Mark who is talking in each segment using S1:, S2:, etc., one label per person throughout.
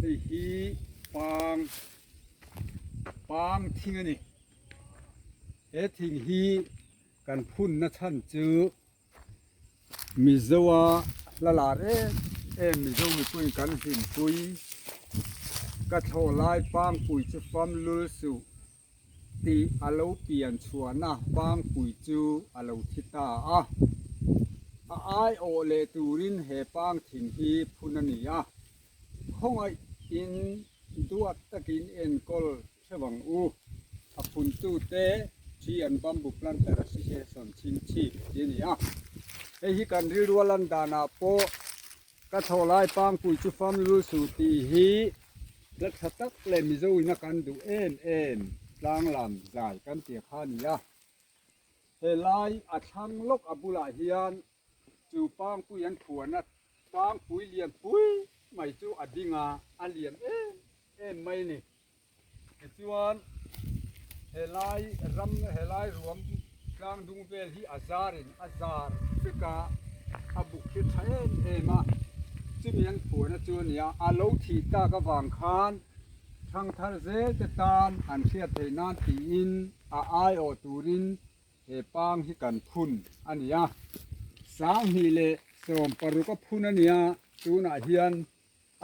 S1: Hei hi pang pang thing a ni. He thing hi kan phunna chhan chu Mizoa hla lar em em Mizo mipuiin kan hlimpui ka thlawh lai pangpui chu fam lul suh tih a lo pian chhuahna pangpui chu a lo thi ta a. A aiawh leh turin he pang thing hi phun a ni a, khawngaih in duat takin enkawl hreuh ang u. A phuntute Tree and Bamboo Planter Association chhingchhip tih a ni a. Hei hi kan rilru a lan danah pawh ka thlawh lai pangpui chu fam lul suh tih hi hla tha tak leh Mizo ina kan duh em em tlanglam zai kan tih kha a ni a. Helai a thlang lawk a bulah hian Chu pangpui an phuan a, pangpui lian pui mai chu a ding a, a lian em em mai a ni. Tichuan helai ram helai ruam tlang dung vel hi a zarin a zar vek a, a buk hi tha em em a, chumi an phuana chu a ni a, a lo thih tak avang khan thangthar zel te tan an hriat theih nan tiin a aiawh turin He pang hi kan phun a ni a, 2000 leh 16 a phun a ni a, tunah hian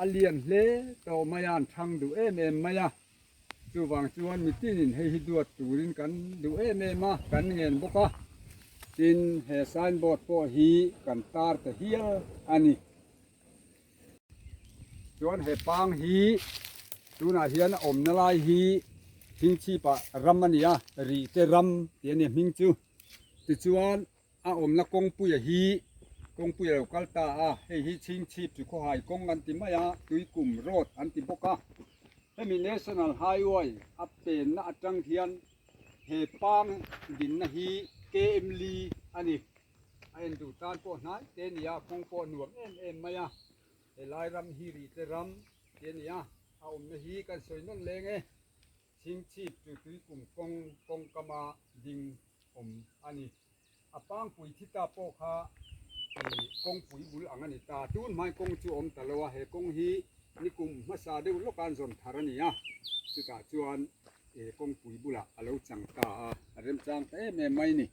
S1: a lian hle tawh mai a, an thang duh em em mai a, chuvang chuan mitinin hei hi duat turin kan duh em em a, kan ngen bawk a, tin he signboard pawh hi kan tar ta hial a ni. Chuan he pang hi tunah hian a awmna lai hi Chhingchhipah ram a ni a, Rihte ram tih a ni a hming chu. Tichuan a awmna kawngpuia hi kawngpui a lo kal ta a, hei hi Chhingchhip chu khawhai kawng an ti mai a, Tuikum road an ti bawk a. Hemi National Highway a penna atang hian he pang dinna hi KM li a ni. A en duh tan pawh hnai te a ni a, kawng pawh a nuam em em mai a, helai ram hi rihte ram te a ni a, a awmna hi kan sawi nawn leng e, Chhingchhip chu tuikum kawng kawng kama ding awm a ni. A pangpui thi ta pawh kha ih kawngpui bul ang a ni ta, tun hmai kawng chu a awm ta lo a, he kawng hi nikum hmasa deuh lawk a zawn thar a ni a, chutah chuan ih kawngpui bulah a lo chang ta a, a remchang ta em em mai a ni.